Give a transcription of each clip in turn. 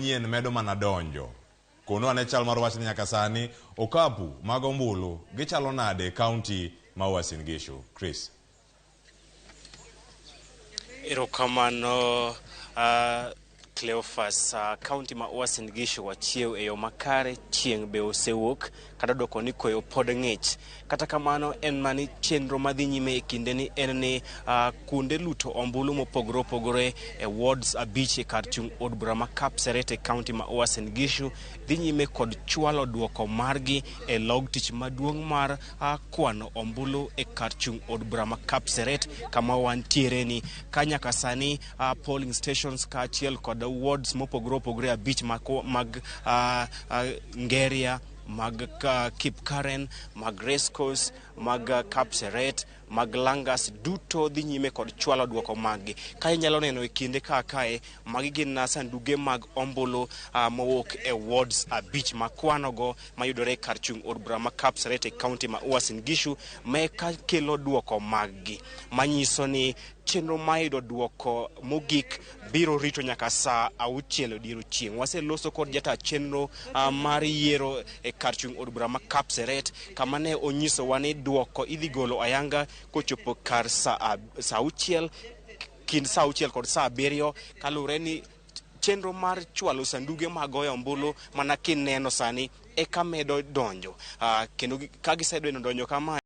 Manyien medo mana donjo. Kono ane chal mar wachni nyaka sani, okapu mag ombulu gichalo nade e kaunti ma Uasin Gishu? Chris. Erokamano Cleophas, kaunti ma Uasin Gishu wachiew e yo makare, chieng' be osewuok kata dwoko ni koyo pod ng'ich. Kata kamano en mani chenro madhi nyime e kindeni en ni kuonde luto ombulu mopogore opogore e wards 5 e kar chung' od bura ma Kapseret e kaunti ma Uasin Gishu dhi nyime kod chwalo dwoko margi e log tich maduong' mar kwano ombulu e kar chung' od bura ma Kapseret kama wantiere ni ka nyaka sani polling stations kaachiel kod wards mopogore opogore 5 mag Ngeria, mag Kipkaren, mag Racecourse, mag Kapseret, mag Langas duto dhi nyime kod chwalo dwoko maggi. Ka inyalo neno e kinde ka kae, magi gin sanduge mag ombulu mowuok e wards 5 makwanogo mayudore e kar chung' od bura ma Kapseret e kaunti ma Uasin Gishu, ma kelo dwoko maggi, manyiso ni chenro mar yudo dwoko mogik biro rito nyaka saa 6 odiechieng'. Waseloso kod jata chenro mar yiero e kar chung' od bura ma Kapseret, kama ne onyisowa ni dwoko idhi golo ayanga kochopo kar saa 6, kind saa 6 kod saa 7, kaluwore ni chenro mar chwalo sanduge mag goyo ombulu mana kineno sani eka medo donjo. Kendo ka gisebedo donjo kama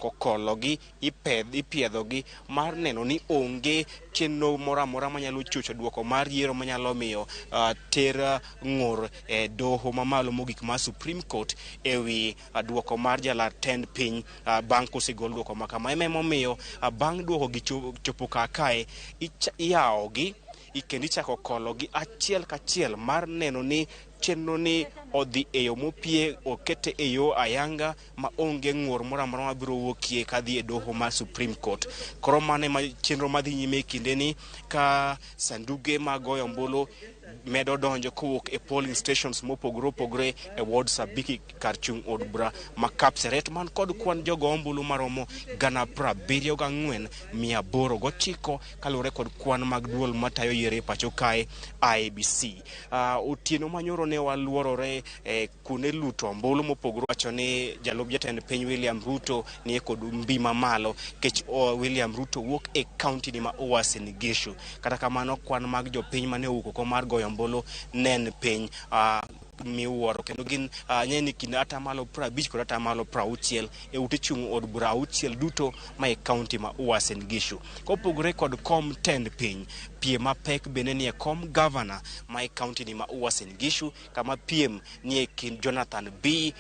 kokologi ipiedhogi mar neno ni onge chenro moro amora manyalo chocho dwoko mar yiero manyalo miyo ter ng'ur e doho mamalo mogik mar Supreme Court ewi dwoko mar jalar tend piny bang' kosegol dwoko ma kama. Ema emomiyo bang' dwoko gi chopo kar kae iyawogi kendo ichako kologi achiel kachiel mar neno ni chenro ni odhi e yo mopie, okete e yo ayanga ma onge ng'ur moro amora mabiro wuokie kadhi e doho mar Supreme Court. Koro mano ema chenro madhi nyime e kindeni ka sanduge mag goyo ombulu medo donjo kowuok e polling stations mopogore opogore e wards 5 kar chung' od bura ma Kapseret man kod kwan jogo ombulu maromo 74,809 kaluwore kod kwan mag duol matayo yiero e pacho kae IEBC. Otieno manyoro ne waluorore kuonde luto ombulu mopogore, wacho ni jalup jatend piny William Ruto nie kod mbi mamalo kech William Ruto wuok e kaunti ni ma Uasin Gishu. Kata kamano kwan mag jopiny mane owuok oko mar goyo ombulu ne en piny miwuoro kendo gin ni kind atamalo 50 kod atamalo 60 e ute chung' od bura 6 duto ma e kaunti ma Uasin Gishu. Kopogore kod kom tend piny, piem mapek bende nie kom gavana ma e kaunti ni ma Uasin Gishu, kama piem nie kind Jonathan B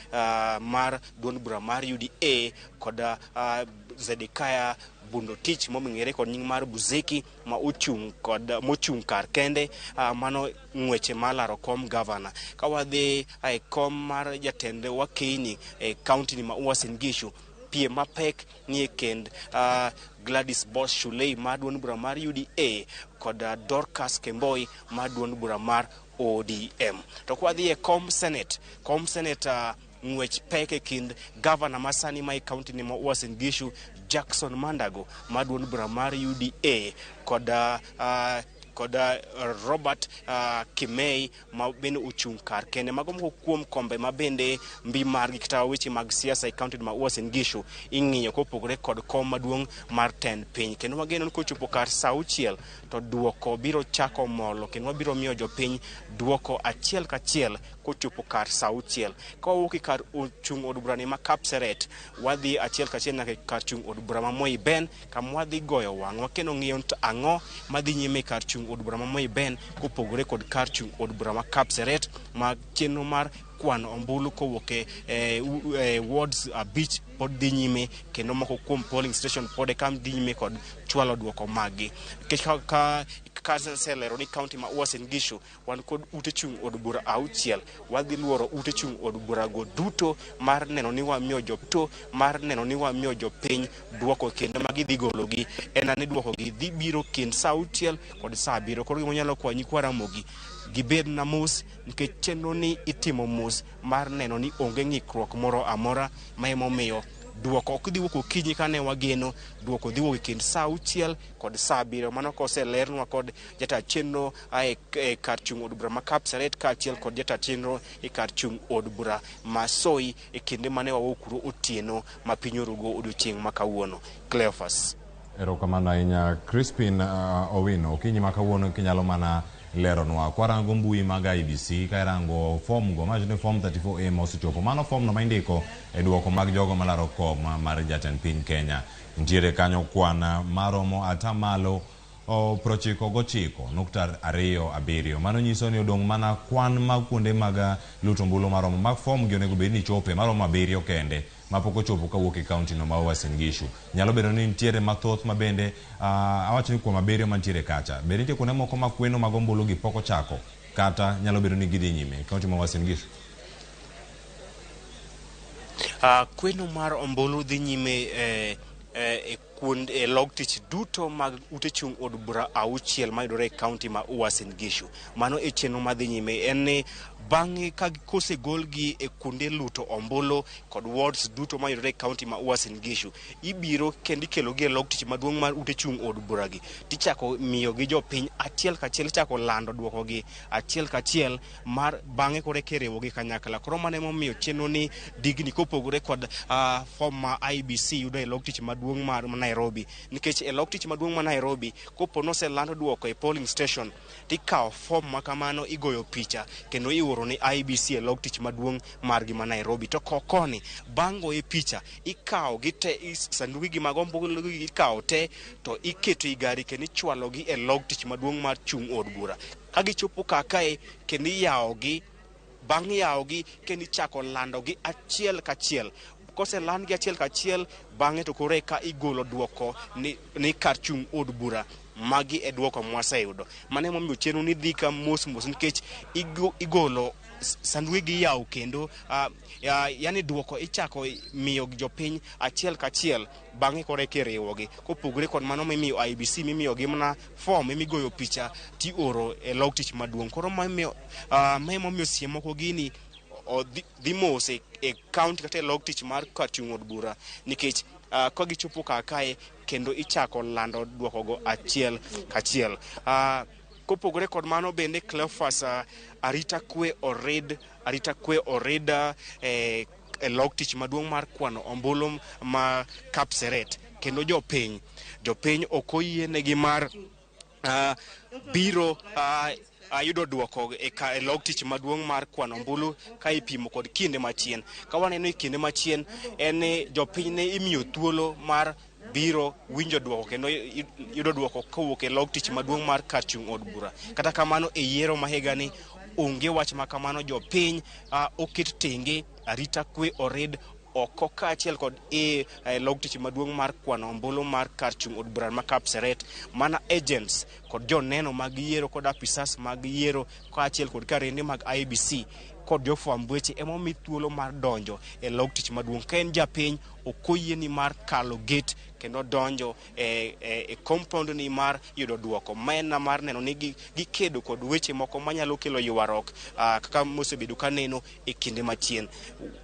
mar duond bura mar UDA kod Zedekiah Bundotich mong'ere kod nying mar Buzeki ma ochung' kod mochung' kar kende, mano ng'weche mar laro kom gavana. Ka wadhi e kom mar jatend wakeyni e kaunti ni ma Uasin Gishu, piem mapek nie kind Gladys Boss Shulei mar duond bura mar UDA kod Dorcas Kemboi mar duond bura mar ODM. To kwadhi e kom Senate, kom Senate ng'wech pek e kind gavana masani ma e kaunti ni ma Uasin Gishu Jackson Mandago mar duond bura mar UDA kod Robert Kimei ma bende ochung' kar kende. Mago moko kuom kombe ma bende mbi margi kata weche mag siasa e kaunti ma Uasin Gishu ing'iyo kopogore kod kom maduong' mar tend piny. Kendo wageno ni kochopo kar saa 6 to duoko biro chako molo kendo wabiro miyo jopiny duoko achiel kachiel kochopo kar saa 6. Ka wawuok e kar chung' od bura ni ma Kapseret, wadhi achiel kachiel nyaka kar chung' od bura ma Moi Ben, kama wadhi goyo wang'wa kendo ng'iyo to ang'o madhi nyime kar chung' od bura ma Moi Ben kopogore kod kar chung' od bura ma Kapseret ma chenro mar kwano ombulu kowuok e wards 5 pod dhi nyime kendo moko kuom polling station pod eka dhi nyime kod chwalo duoko maggi. Nikech ka aselero ni kaunti ma Uasin Gishu wan kod ute chung' od bura 6, wadhi luoro ute chung' od bura go duto mar neno ni wamiyo jopto mar neno ni wamiyo jopiny duoko kendo ma gidhi gologi en ni duoko gi dhi biro kind saa 6 kod saa 7. Koro gima nyalo kwayo nyikwa Ramogi gibed na mos nikech chenro ni itimo mos mar neno ni onge ng'ikruok moro amora ma emomiyo Duoko ok dhi wuok okinyi kane wageno, duoko dhi wuok e kind saa 6 kod saa 7. Mano koselernwa kod jata chenro e kar chung' od bura ma Kapseret kaachiel kod jata chenro e kar chung' od bura ma Soi e kinde mane wawuok kuro otieno ma piny orugo odiochieng' ma kawuono. Cleophas. Erokamano ahinya Crispin Owino. Okinyi ma kawuono kinyalo mana leronwa. Kwarango mbui mag IEBC, ka irango form go, mawacho ni form 34A ma osechopo. Mano form no ma indiko e duoko mag jogo malaro kom mar jatend piny Kenya. Nitiere kanyo kwan maromo atamalo 99.27. Mano nyiso ni odong' mana kwan mag kuonde mag luto ombulu maromo mag form gi onego bed ni chope maromo 7 kende mapok ochopo kawuok e kaunti no ma Uasin Gishu. Nyalo bedo ni nitiere mathoth ma bende awacho ni kuom 7 mantiere kacha. Be nitie kuonde moko ma kweno mag ombulu gi pok ochako kata nyalo bedo ni gidhi nyime e kaunti ma Uasin Gishu? Kweno mar ombulu dhi nyime e kuond e log tich duto mag ute chung' od bura 6 mayudore e kaunti ma Uasin Gishu. Mano e chenro madhi nyime en ni bang'e ka kosegolgi e kuonde luto ombulu kod wards duto mayudore e kaunti ma Uasin Gishu, ibiro kendo ikelogi e log tich maduong' mar ute chung' od bura gi tichako miyogi jopiny achiel kachiel, ichako lando duokogi achiel kachiel mar bang'e koro eka iriwogi kanyakla. Koro mano emomiyo chenro ni digni kopogore kod form ma IEBC yudo e log tich maduong' mar Nairobi, nikech e log tich maduong' ma Nairobi kopo noseland duoko e polling station tikawo form ma kamano, igoyo picha kendo ioro ne IEBC e log tich maduong' margi ma Nairobi. To koni bang' goye picha ikawo gi te, sanduge gi mag ombulu gi ikawo te to iketo e gari kendo ichwalo gi e log tich maduong' mar chung' od bura. Ka gichopo kakae kendo iyawogi, bang' yawogi kendo ichako landogi achiel kachiel. Koselandgi achiel kachiel, bang'e to koro eka igolo duoko ni kar chung' od bura. Magi e duoko mwaseyudo. Mano emomiyo chenro ni dhi ka mos mos nikech igolo sanduge gi iyawo kendo yani duoko ichako miyo jopiny achiel kachiel, bang'e koro eka iriwogi. Kopogore kod mano mimiyo IEBC mimiyogi mana form emigoyo picha tioro e log tich maduong'. Koro ma emomiyo seche moko gini dhi mos e kaunti kata e log tich mar kar chung' od bura, nikech ka gichopo kar kae kendo ichako lando duokogo achiel kachiel. Kopogore kod mano bende Cleophas, arita kwe orid, arita kwe orid e log tich maduong' mar kwano ombulu ma Kapseret, kendo jopiny ok oyienegi mar biro yudo duoko e log tich maduong' mar kwano ombulu ka ipimo kod kinde machien. Ka waneno e kinde machien en ni jopiny ne imiyo thuolo mar biro winjo duoko kendo yudo duoko kowuok e log tich maduong' mar kar chung' od bura. Kata kamano e yiero ma higani onge wach ma kamano, jopiny oket tenge, arita kwe orid oko kaachiel kod e log tich maduong' mar kwano ombulu mar kar chung' od bura ma Kapseret. Mana agents kod joneno mag yiero kod apisas mag yiero kaachiel kod karende mag IEBC kod jofwamb weche emomi thuolo mar donjo e log tich maduong'. Ka en japiny ok oyieni mar kalo gate kendo donjo e compound ni mar yudo duoko. Ma en mar neno ni gikedo kod weche moko manyalo kelo ywaruok kaka mosebedo kaneno e kinde machien.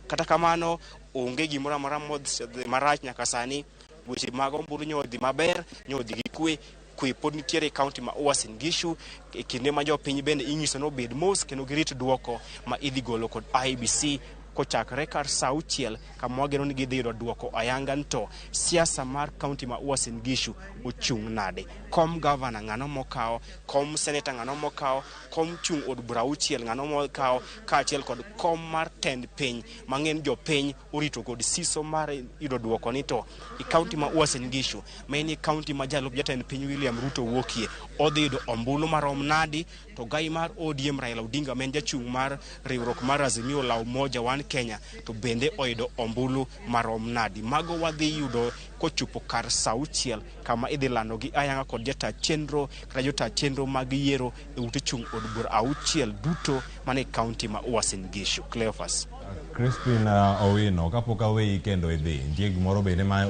Kata kamano onge gimoro amora modhi marach nyaka sani. Weche mag ombulu nyo odhi maber, nyo odhi gi kwe. Kwe pod nitiere e kaunti ma Uasin Gishu e kinde ma jopiny bende inyiso ni obed mos kendo girit duoko ma idhi golo kod IEBC kochakore kar saa 6 kama wageno ni gidhi yudo duoko ayanga ni to siasa mar kaunti ma Uasin Gishu ochung' nade. Kom gavana ng'ano mokawo, kom seneta ng'ano mokawo, kom chung' od bura 6 ng'ano mokawo, kaachiel kod kom mar tend piny mang'eny jopiny orito kod siso mar yudo duoko ni to e kaunti ma Uasin Gishu ma en e kaunti ma jalup jatend piny William Ruto wuokie odhi yudo ombulu marom nadi, to gai mar ODM Raila Odinga ma en jachung' mar riwruok mar Azimio la Umoja One Kenya to bende oyudo ombulu marom nadi. Mago wadhi yudo kochopo kar saa 6 kama idhi lando gi ayanga kod jata chenro kata jota chenro mag yiero e ute chung' od bura 6 duto mane kaunti ma Uasin Gishu. Cleophas. Crispin Owino, kapok aweyi kendo idhi, nitie gimoro bende ma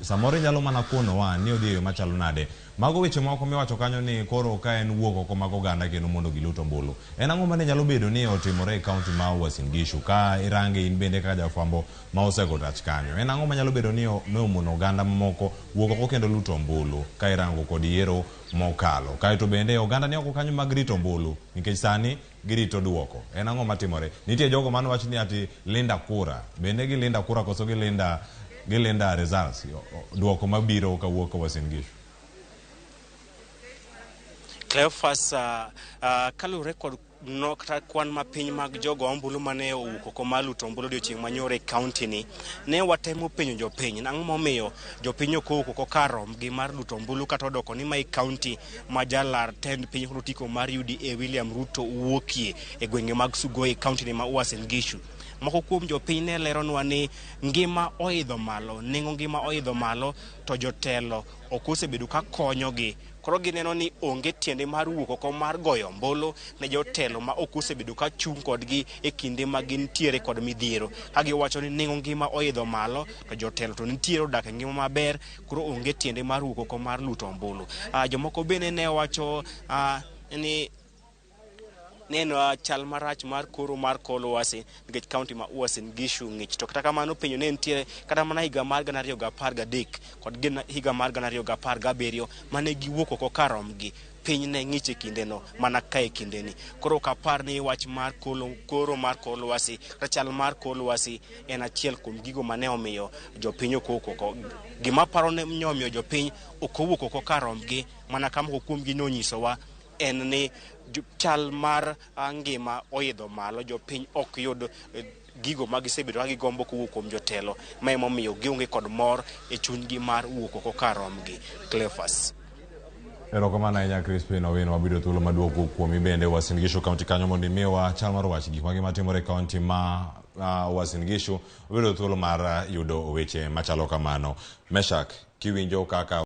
samoro inyalo mana konowa ni odhi e yo machalo nade. Mago weche moko miwacho kanyo ni koro ka en wuok oko mag oganda kendo mondo gilut ombulu. En ang'o mane nyalo bedo ni otimore e kaunti ma Uasin Gishu ka irange in bende kaka jafwambo ma osego tach kanyo? En ang'o manyalo bedo ni ne omono oganda mamoko wuok oko kendo luto ombulu ka irango kod yiero mokalo? Kaeto bende oganda ni oko kanyo mag rito ombulu nikech sani girito duoko. En ang'o matimore? Nitie jogo mane wach ni ati linda kura. Bende gilinda kura koso gilinda results, duoko mabiro kawuok Uasin Gishu? Cleophas, kaluwore kod nok kata kwan mapiny mag jogo ombulu mane owuok oko mar luto ombulu odiochieng' manyoro e kaunti ni, ne watemo penjo jopiny nang'o momiyo jopiny ok owuok oko kar rombgi mar luto ombulu kata odoko ni mae kaunti ma jalar tend piny kod otiko mar UDA William Ruto wuokie e gwenge mag Sugoi e kaunti ni ma Uasin Gishu. Moko kuom jopiny ne leronwa ni ngima oidho malo, nengo ngima oidho malo, to jotelo ok osebedo ka konyogi. Koro gineno ni onge tiende mar wuok oko mar goyo ombulu ne jotelo ma ok osebedo ka chung' kodgi e kinde ma gintiere kod midhiero. Ka giwacho ni nengo ngima oidho malo, to jotelo to nitiere odak e ngima maber, koro onge tiende mar wuok oko mar luto ombulu. Jomoko bende ne wacho ni neno chal marach mar koro mar kor lwasi nikech kaunti ma Uasin Gishu ng'ich. To kata kamano penjo ne nitiere kata mana higa mar 2013 kod higa mar 2017 mane giwuok oko kar rombgi. Piny ne ng'ich e kindeno mana ka e kindeni. Koro ok apar ni wach mar koro mar kor lwasi kata chal mar kor lwasi en achiel kuom gigo mane omiyo jopiny ok owuok oko. Gima aparo ni omiyo jopiny ok owuok oko kar rombgi mana ka moko kuomgi nonyisowa en ni chal mar ngima oidho malo, jopiny ok yud gigo ma gisebedo ka gigombo kowuok kuom jotelo, ma emomiyo gionge kod mor e chunygi mar wuok oko kar rombgi. Cleophas. Erokamano ahinya Crispin Owino, wabiro thuolo maduogo kuomi bende Uasin Gishu kaunti kanyo mondo imiwa chal mar wach gik magi matimore e kaunti ma Uasin Gishu. Wabiro thuolo mar yudo weche machalo kamano. Meshak, kiwinjo kaka